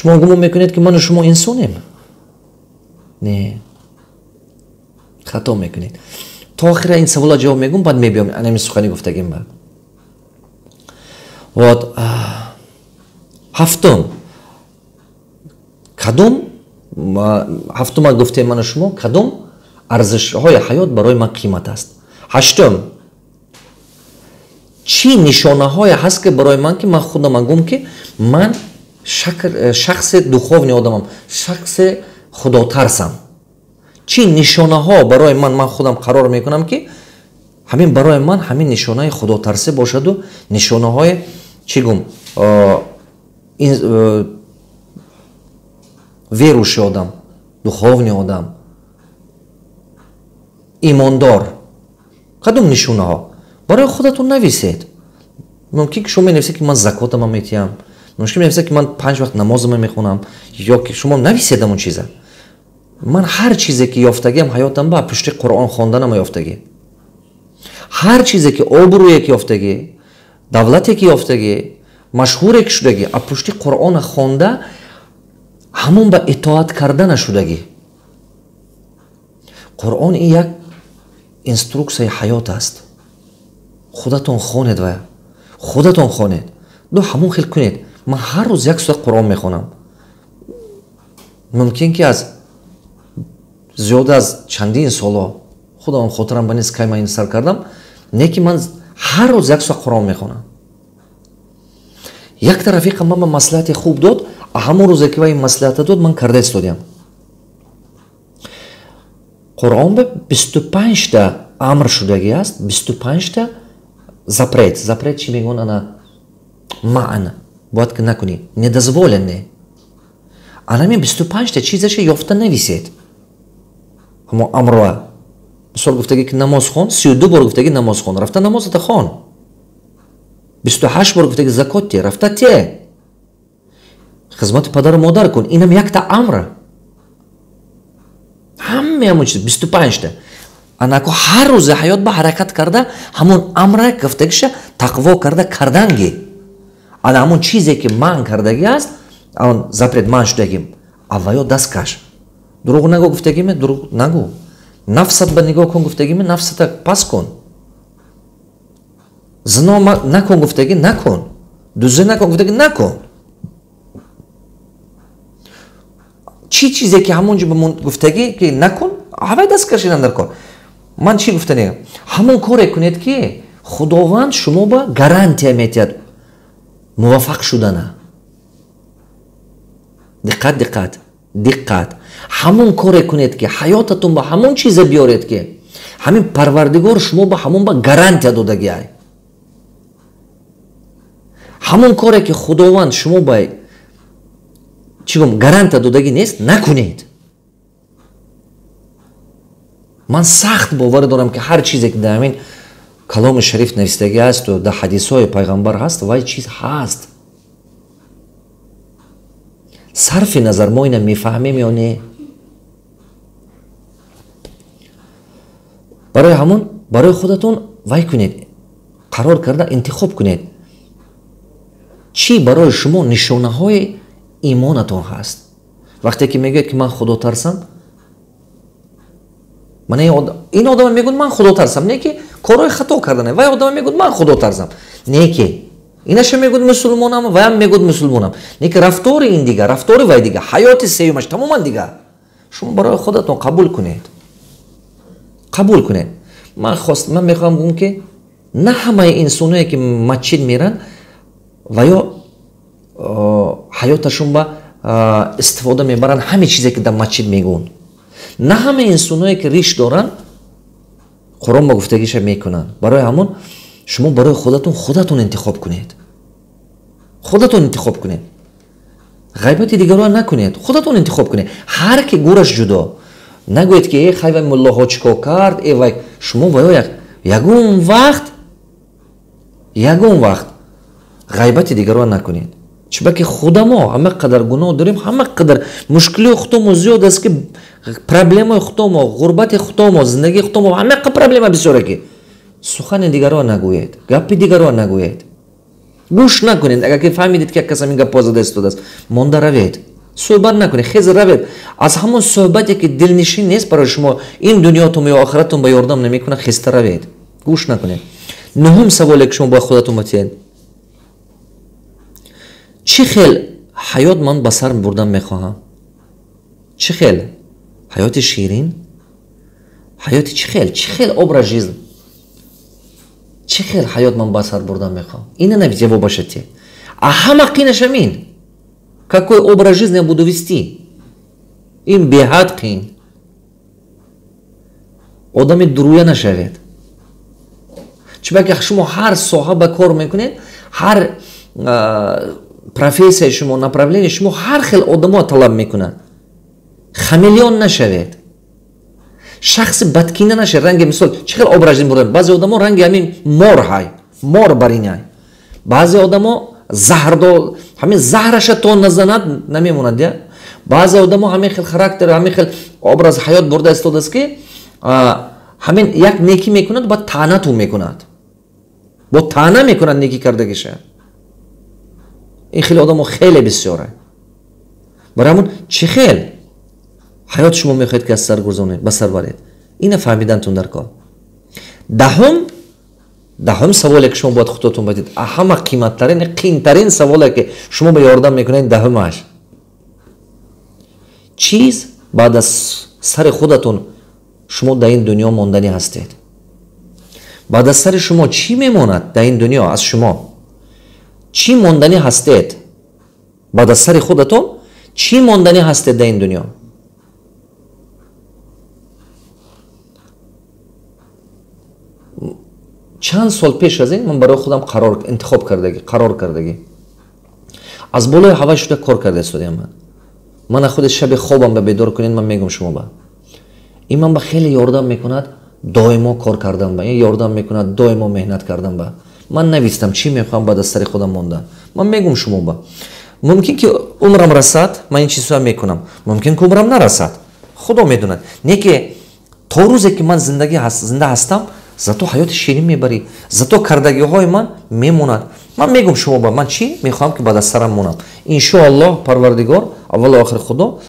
Шумо гумон мекунед, ки ману шумо инсонем? Не, хато мекунед. То охира ин савола ҷавоб мегӯм, баъд мебиём анами сухани гуфтагим. Баъд вот ҳафтум, кадом ҳафтума гуфтем ману шумо, кадом арзишҳои ҳаёт барои ман қимат аст. Ҳаштум, чӣ нишонаҳое ҳаст, ки барои ман, ки ман худам гум, ки ман шахси духовный одамам, шахси худотарсам? Чӣ нишонаҳо барои ман худам қарор мекунам, ки ҳамин барои ман ҳамин нишонаи худотарсӣ бошаду нишонаҳои, чӣ гум, верующий одам, духовный одам, имондор? Кадом нишонаҳо барои худатон нависед. Мумкин ки шумо менависед, ки ман закотама метиҳам, мумкин менависед, ки ман 5 вақт намозама мехонам, ё ки шумо нависед ҳамон чиза. Ман ҳар чизе ки ёфтагиам ҳаётам ба пушти Қуръон хонданама ёфтагӣ, ҳар чизе ки обрӯе ки ёфтагӣ, давлате ки ёфтагӣ, машҳуре ки шудагӣ, а пушти Қуръона хонда, ҳамон ба итоат кардана шудагӣ. Қуръон ин як инструксияи ҳаёт аст. Худатон хонед ва худатон хонед ду ҳамон хел кунед. Ман ҳар рӯз як соат Қуръон мехонам. Мумкин ки аз зиёда аз чандин соло, худам хотирам ба нест, кай ман ин сар кардам, не ки ман ҳар рӯз як соат Қуръон мехонам. Якта рафиқам ман ба маслиҳати хуб дод, а ҳамон рӯзе ки вай ин маслиҳата дод, ман карда истодиям. Қуръон ба 25-та амр шудагӣ аст, 25-та запрет. Запрет чӣ мегӯн? Ана маъна бояд ки накунӣ, недозволенный. Анами 25-та чизаша ёфта нависед, ҳамо амроа. Мисол, гуфтагӣ, ки намоз хон, 32 бор гуфтагӣ намоз хон, рафта намозата хон. 28 бор гуфтагӣ закот те, рафта те. Хизмати падару модар кун, инам якта амр. Ҳамаи ҳамон чиз 25-та. Анако ҳар рӯзи ҳаёт ба ҳаракат карда, ҳамон амра гуфтагиша тақво карда карданги. Ана ҳамон чизе ки манъ кардагӣ аст, он запрет, манъ шудагӣ, авваё даст каш. Дурӯғ нагӯ гуфтагиме, дурӯғ нагӯ. Нафсат ба нигоҳ кун гуфтагиме, нафсата пас кун. Зино накун гуфтагӣ, накун. Дуздӣ накун гуфтагӣ, накун. Чӣ чизе ки ҳамон ҷо гуфтагӣ, ки накун, ҳавай даст кашидан дар кор. Ман чӣ гуфтанем? Ҳамон коре кунед, ки Худованд шумо ба гарантия метиҳад муваффақ шудана. Диққат, диққат, диққат! Ҳамон коре кунед, ки ҳаётатон ба ҳамон чизе биёред, ки ҳамин Парвардигор шумо ба ҳамон ба гарантия додагиай. Ҳамон коре ки Худованд шумо ба, чӣ гум, гарантия додагӣ нест, накунед. Ман сахт боварӣ дорам, ки ҳар чизе ки дар ҳамин каломи шариф навистагӣ ҳасту дар ҳадисҳои пайғамбар ҳаст, вай чиз ҳаст, сарфи назар мо ина мефаҳмем ё не. Барои ҳамон барои худатон вай кунед, қарор карда интихоб кунед, чӣ барои шумо нишонаҳои имонатон ҳаст. Вақте ки мегӯяд, ки ман худотарсам, ман ин одама мегӯяд, ман худотарсам, не ки корҳои хато кардане. Вай одама мегӯяд, ман худотарсам, не ки инаша мегӯяд мусулмонам, ваям мегӯяд мусулмонам, не ки рафтори ин дигар, рафтори вай дигар, ҳаёти сеюмаш тамоман дигар. Шумо барои худатон қабул кунед, қабул кунед. Ман хост, ман мехоҳам гӯм, ки на ҳамаи инсоное, ки масҷид меранд ва ё ҳаёташон ба истифода мебаранд ҳаме чизе, ки дар масҷид мегӯн. На ҳамаи инсоное, ки риш доранд, Қуръон ба гуфтагиша мекунанд. Барои ҳамон шумо барои худатон худатон интихоб кунед, худатон интихоб кунед. Ғайбати дигарро накунед, худатон интихоб кунед. Ҳар ки гӯраш ҷудо. Нагӯед, ки э хай, вай муллоҳо чӣ кор кард, э вай. Шумо ваё ягон вақт, ягон вақт ғайбати дигарро накунед, чунки худамо ҳама қадар гуноҳ дорем, ҳама қадар мушкилиҳои худомо зиёд аст, ки проблемаи худомо, ғурбати худомо, зиндагии худомо ҳама қа проблема бисёре, ки сухани дигарро нагӯед, гапи дигарро нагӯед, гӯш накунед. Агар ки фаҳмидед, ки як кас ҳамин гапҳо зада истодааст, монда равед. Суҳбат накунед, хез равед. Аз ҳамон суҳбате ки дилнишин нест барои шумо, ин дунётон ё охиратон ба ёрдам намекунад, хеста равед. Гӯш накунед. Нуҳум саволе ки шумо бояд худатон батиҳед. Чӣ хел ҳаёт ман ба сар бурдан мехоҳам? Чӣ хел? Ҳаёти ширин? Ҳаёти чӣ хел? Чӣ хел образ жизнь? Чӣ хел ҳаёт ман ба сар бурдан мехоҳам? Ина нави ҷавобаша те. А ҳама қинаш амин. Какой образ жизни я буду вести? Ин беҳад қин. Одами дуруя нашавед. Чунки шумо ҳар соҳа ба кор мекунед, ҳар профессияи шумо, направление шумо ҳар хел одамо талаб мекунад. Хамелеон нашавед. Шахси бадкина нашавед. Ранги мисол, чӣ хел образ жизни бурдан? Баъзе одамо ранги ҳамин мор ҳай, мор баринай. Баъзе одамо заҳрдо, ҳамин заҳраша то назанад намемонад, я? Баъзе одамо ҳамин хел характер, ҳамин хел образ ҳаёт бурда истодааст ки ҳамин як некӣ мекунад, баъд таънату мекунад. Бо таъна мекунад некӣ кардагиша. Ин хеле одамо хеле бисёре. Барои ҳамон чӣ хел ҳаёт шумо мехоҳед ки аз сар гузонед, ба сар баред? Ина фаҳмидантун дар кор. Даҳум саволе ки шумо бояд худотон бидед, ҳама қиматтарин, қиинтарин саволе ки шумо ба ёрдам мекунед даҳумаш. Чиз баъд аз сари худатон шумо дар ин дунё монданӣ ҳастед. Баъд аз сари шумо чӣ мемонад дар ин дунё аз шумо? Чӣ монданӣ ҳастед? Баъд аз сари худатон чӣ монданӣ ҳастед дар ин дунё? Чанд сол пеш аз ин ман барои худам қарор интихоб кардагӣ, қарор кардагӣ. Аз болои ҳавай шуда кор карда истодаям ман. Мана худи шаби хобам ба бедор кунед, ман мегӯм шумо ба. Ин ман ба хеле ёрдам мекунад доимо кор кардан ба, ин ёрдам мекунад доимо меҳнат кардан ба. Ман навистам чӣ мехоҳам баъд аз сари худам мондан. Ман мегӯм шумо ба. Мумкин ки умрам расад, ман ин чизҳоя мекунам. Мумкин ки умрам нарасад. Худо медонад. Не ки то рӯзе ки ман зинда ҳастам, зато ҳаёти ширин мебарӣ, зато кардагиҳои ман мемонад. Ман мегӯм шумо ба ман чӣ мехоҳам ки баъд аз сарам монам. Иншоаллоҳ Парвардигор, аввалу охир Худо.